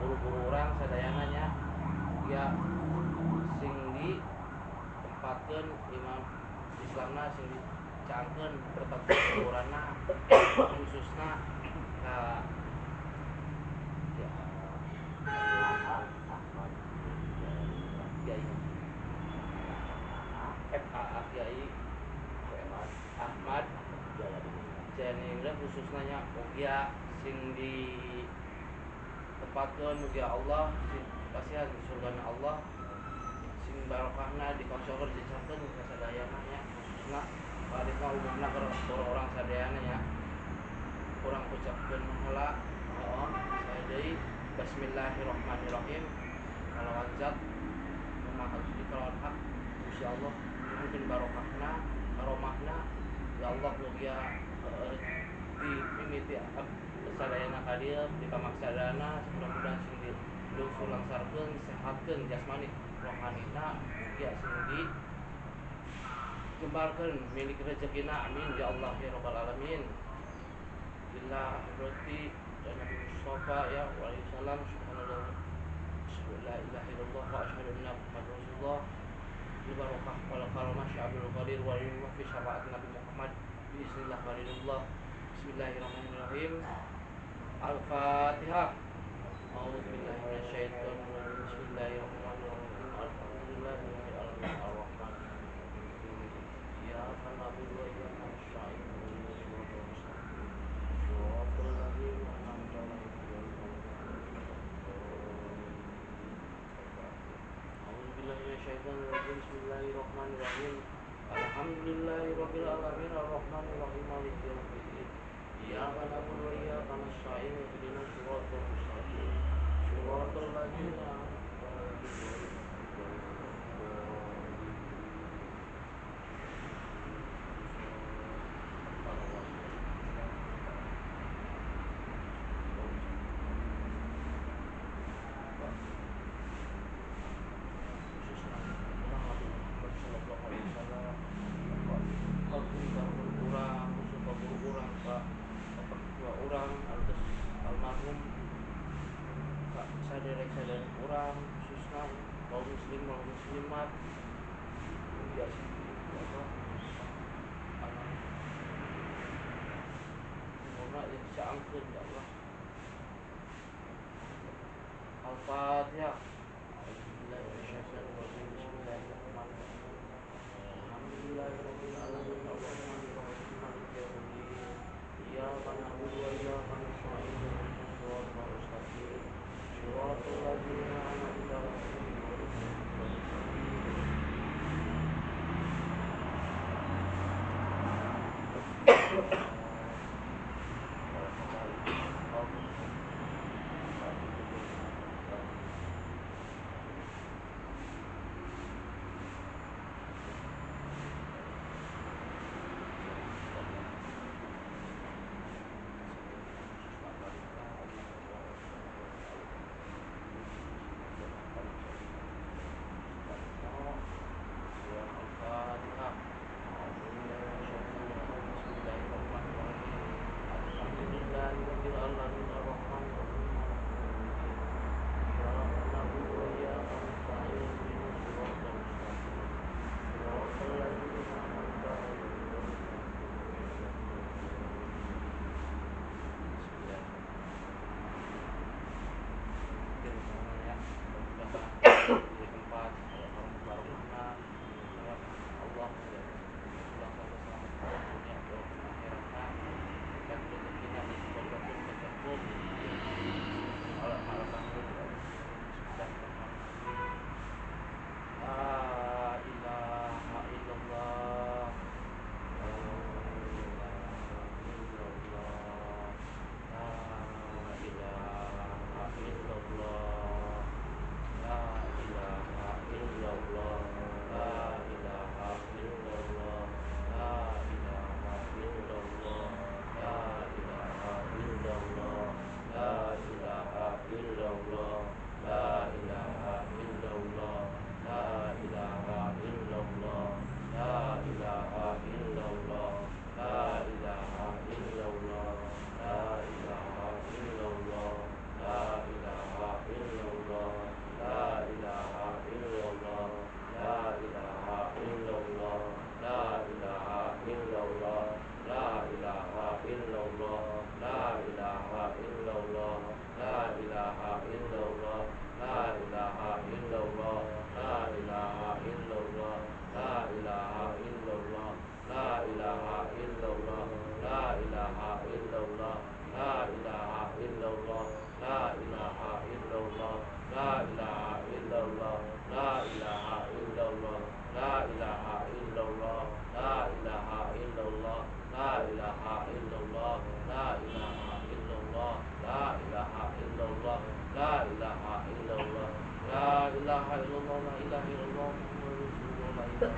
guru-guru orang sadayananya ya sing di tempatkeun imam Islamna sing dicaangkeun pertempuranna khususna ka ya Kiai Kiai Ahmad Jayaningre khususnya mugia sing di tempatkeun mugia Allah sing pasihan di surgana Allah sing barokahna dikosongkeun dicakeun ka sadayana nya khususna balik umumna ka orang sadayana nya urang ucapkeun heula saya deui bismillahirrahmanirrahim kalawat zat maha suci kalawan hak Gusti Allah mungkin barokahna karomahna ya Allah mugia di mimiti sadayana ka dieu di pamaksadana mudah-mudahan sing di lungsu langsarkeun sehatkeun jasmani rohanina mugia sing di jembarkeun milik rezekina amin ya Allah ya rabbal alamin illa hadrati dan Nabi Mustafa ya wa alaihi salam subhanallah la ilaha illallah wa asyhadu anna muhammadar rasulullah barokah wal karamah sya'abul qadir wa ilmu fi syafaat Nabi Muhammad bismillah walillah bismillahirrahmanirrahim al-fatihah a'udzubillahi minasyaitonir rajim bismillahirrahmanirrahim alhamdulillahirabbil alamin arrahmanir rahim iyyaka na'budu wa iyyaka nasta'in ihdinas siratal mustaqim siratal ladzina an'amta 'alaihim Bismillahirrahmanirrahim. Alhamdulillahirabbil alamin arrahmanir rahim maliki yaumiddin. Iyyaka na'budu wa iyyaka nasta'in ihdinas siratal mustaqim. Siratal ladzina an'amta 'alaihim. Saderek-saderek urang khususna kaum muslim kaum muslimat ya apa anak umurna yang saangkeun ya Allah al-fatihah bismillahirrahmanirrahim alhamdulillahirabbil alamin arrahmanir rahim maliki yaumiddin iyyaka na'budu wa iyyaka nasta'in ihdinas siratal mustaqim siratal ladzina an'amta 'alaihim Astagfirullahaladzim.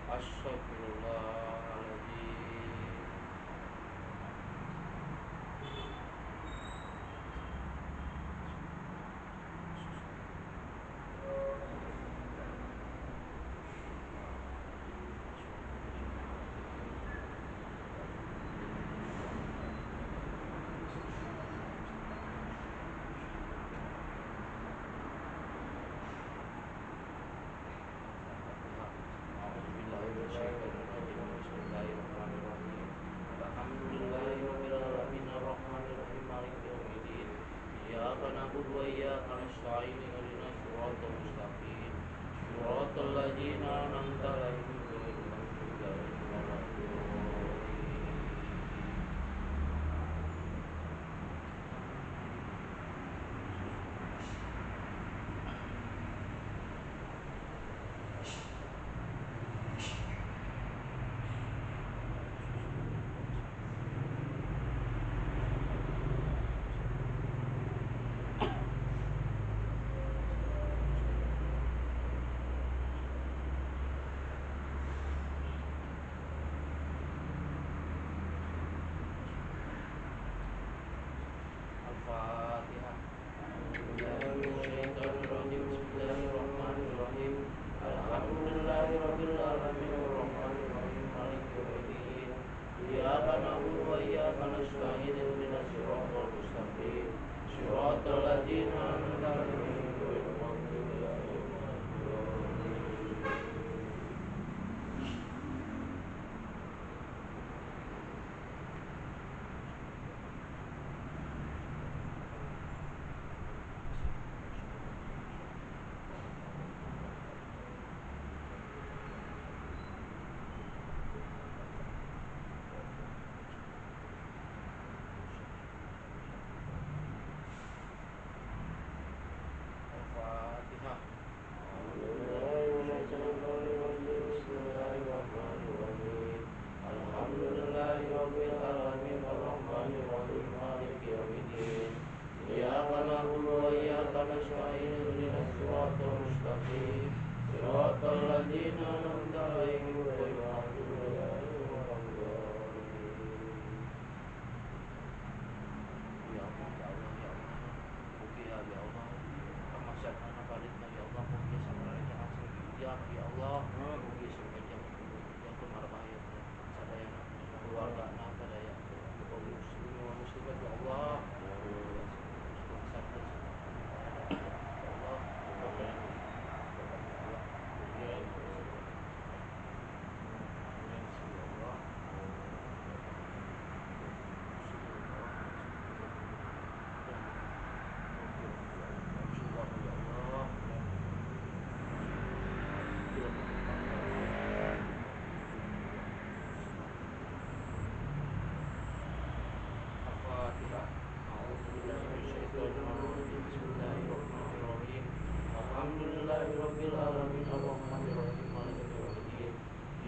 Astagfirullahaladzim. Al-Fatihah. Bismillahirrahmanirrahim. Alhamdulillahirabbil alamin arrahmanirrahim maliki yaumiddin. Iyyaka na'budu wa iyyaka nasta'in ihdinas siratal mustaqim. Siratal ladzina an'amta 'alaihim ghairil maghdubi 'alaihim waladdallin. Al-Fatihah. Bismillahirrahmanirrahim. Alhamdulillahirabbil alamin arrahmanirrahim maliki yaumiddin. Iyyaka na'budu wa iyyaka nasta'in ihdinas siratal mustaqim. Siratal ladzina an'amta 'alaihim ghairil maghdubi 'alaihim waladdallin. Ya Allah, ya Allah, ya Allah. Oke ya Allah. Kamasyat anak paritna ya Allah, oke sampai jangan sejak ya Allah. Oke sampai jangan ya kemarbah ya sadayana keluarga anak sadaya kaum muslimin wa muslimat ya Allah. Ya Allah, amin. Amin. Ya Allah. Al-Fatihah. A'udzubillahi minasyaitonirrajim. Bismillahirrahmanirrahim. Alhamdulillahirabbil alamin arrahmanirrahim maliki yaumiddin.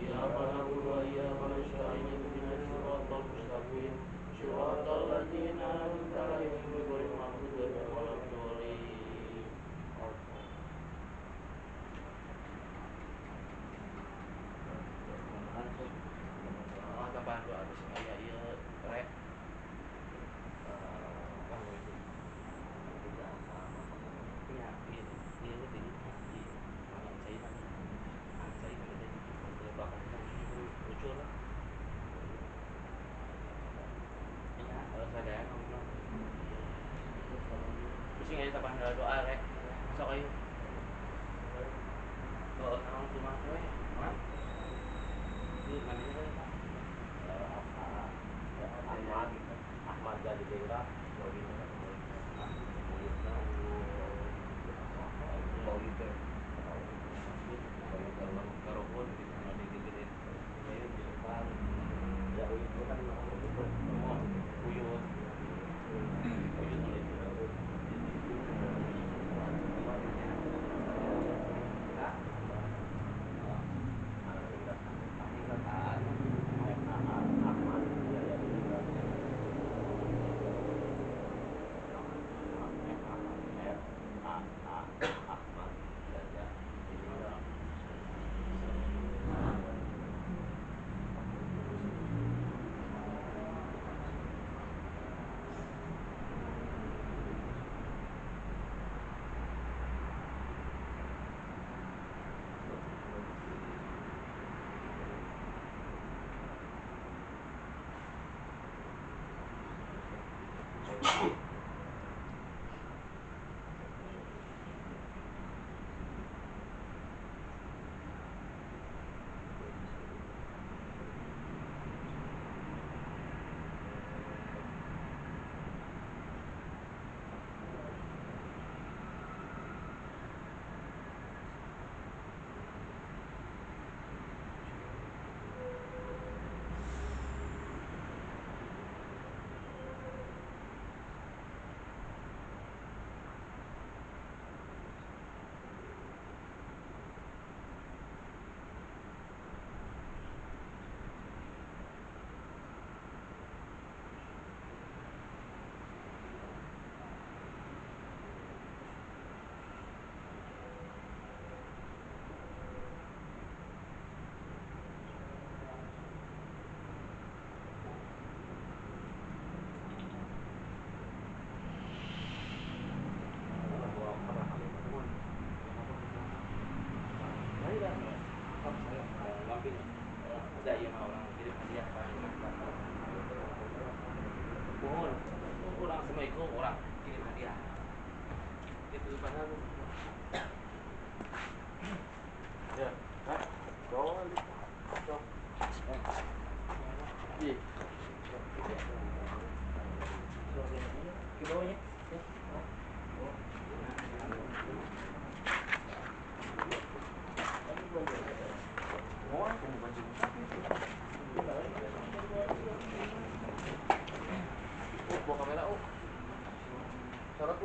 Iyyaka na'budu wa iyyaka nasta'in ihdinas siratal mustaqim. Siratal ladzina an'amta 'alaihim ghairil maghdubi 'alaihim waladdallin. Tambahan doa di sini ya ieu rek. Ya, ini di mana saya nanti saya ada di belakang lucu lah. Ya, sadaya ngomong. Mesti nggak tambahan doa rek. Sok ayo. Oh, sama cuma rek. Hah? Ini namanya rek. Ahmad jadi dengar begitu Ada yang orang kirim hadiah pohon orang semua itu orang kirim hadiah itu padahal ya kan bawa iya ke bawahnya bawa kamera sorot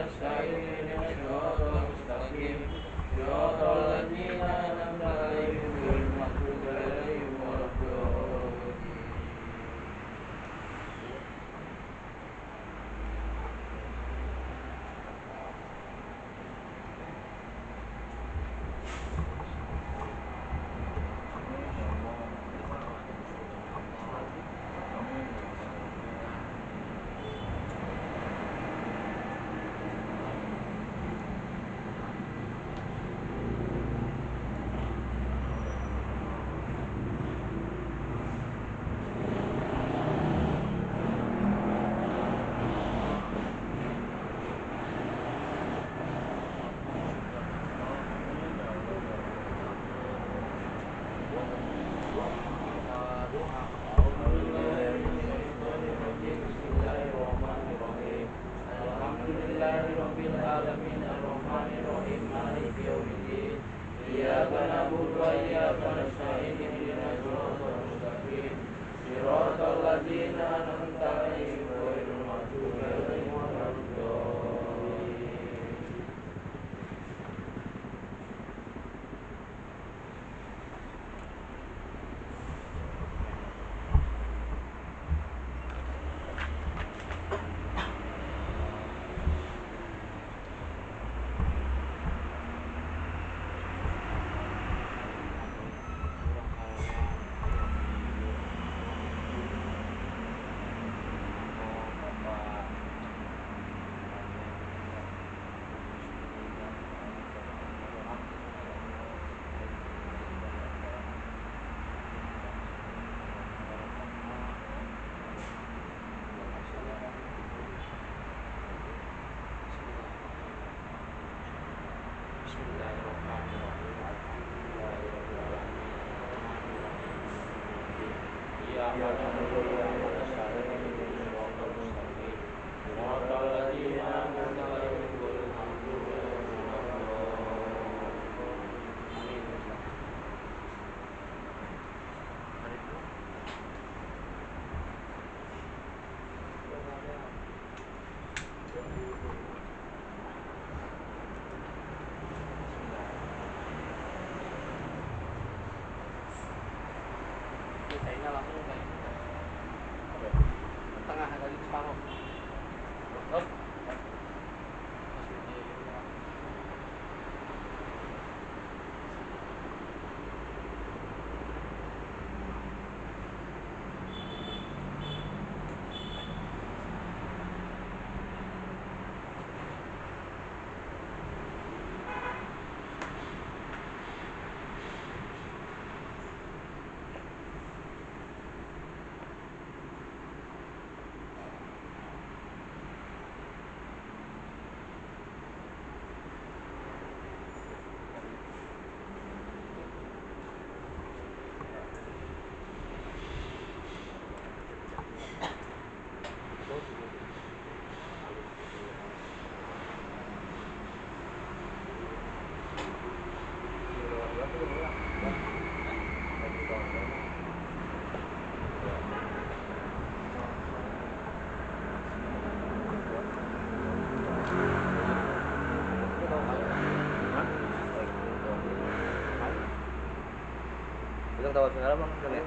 nasta'in ihdinas siratal mustaqim siratal ladzina an'amta 'alaihim ghairil maghdubi 'alaihim waladdallin. Bismillahirrahmanirrahim. Alhamdulillahirabbil alamin arrahmanirrahim maliki yaumiddin. Iyyaka na'budu wa iyyaka nasta'in ihdinas siratal mustaqim siratal ladzina an'amta 'alaihim ghairil maghdubi 'alaihim waladdallin. Kayaknya langsung kayak tengah tadi separuh. Terus tahu suara bang, ya?